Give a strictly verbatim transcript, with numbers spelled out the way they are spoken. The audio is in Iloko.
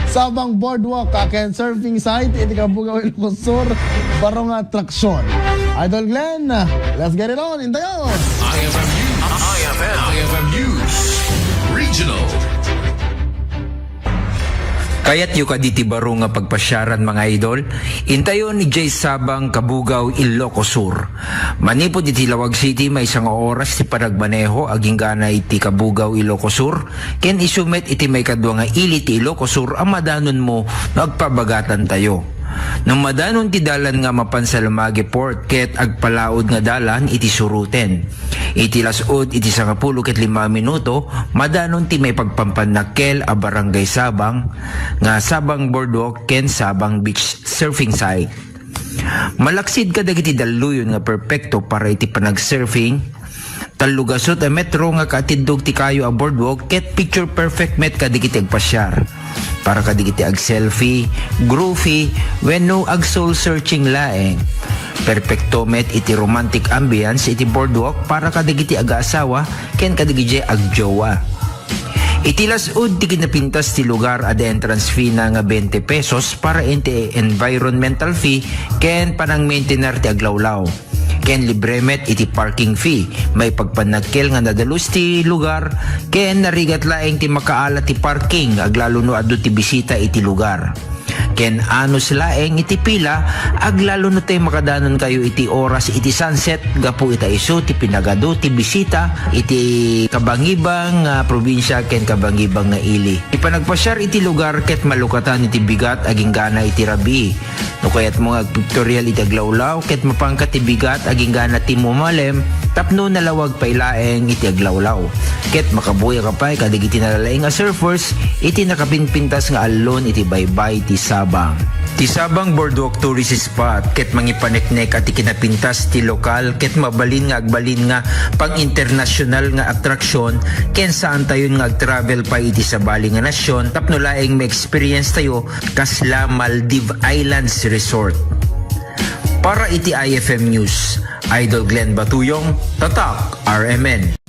Sabang Boardwalk, ah, ken surfing site iti Kabugaw, Ilocos Sur, baro nga atraksyon. Idol Glenn, let's get it on. Intayon! I F M News. I F M, I F M News. Regional. Kayatyo kadi ti baro nga pagpasiaran, mga idol? Intayon idiay Sabang, Kabugaw, Ilocos Sur. Manipud iti Laoag City, maysa nga oras ti panagmaneho agingga na iti Kabugaw, Ilocos Sur, ken isu met iti maikadua nga ili ti Ilocos Sur a madanonmo no agpabagatantayo. No madanon ti dalan nga mapan Salumague Port ket agpalaod nga dalan iti suroten. Iti las-ud iti sangapulo ket lima minuto, madanon ti maipagpampannakkel a Barangay Sabang nga Sabang Boardwalk ken Sabang Beach Surfing Site. Malaksid kadagiti dalluyon nga perpekto para iti panag-surfing, tallo gasut a metro nga kaatiddog ti kayo a boardwalk ket picture perfect met kadagiti agpasiar. Para kadagiti ag-selfie, groovy, wenno ag-soul searching laeng. Perpekto met iti romantic ambience iti boardwalk para kadagiti aga-asawa ken kadagiti agjowa. Iti las-ud ti kinapintas ti lugar, adda entrance fee na nga twenty pesos para iti environmental fee ken panang-maintainer ti aglawlaw. Ken libre met iti parking fee. Maipagpannakkel nga nadalus ti lugar ken narigat laeng ti makaala ti parking, aglalo no adu ti bisita iti lugar. Ken anus laeng iti pila, aglalo no tay makadanonkayo iti oras iti sunset, gapu ita isu ti pinagadu ti bisita iti kabangibang nga probinsia ken kabangibang nga ili. Ti panagpasiar iti lugar ket malukatan iti bigat agingga na iti rabii. No kayatmo nga agpictorial iti aglawlaw ket mapanka ti bigat agingga na ti mumalem tapno nalawag pay laeng iti aglawlaw. Ket makabuya ka pay kadagiti nalalaing a surfers iti nakapinpintas nga allon iti baybay ti Sabang. Ti Sabang Boardwalk Tourist Spot ket mangipaneknek a ti kinapintas ti lokal ket mabalin nga agbalin nga pang-internasyonal nga atraksyon ken saantayon nga ag-travel pay iti sabali nga nasyon tapno laeng ma-experience tayo kasla Maldive Islands Resort. Para iti I F M News, Idol Glenn Batuyong, Tatak R M N.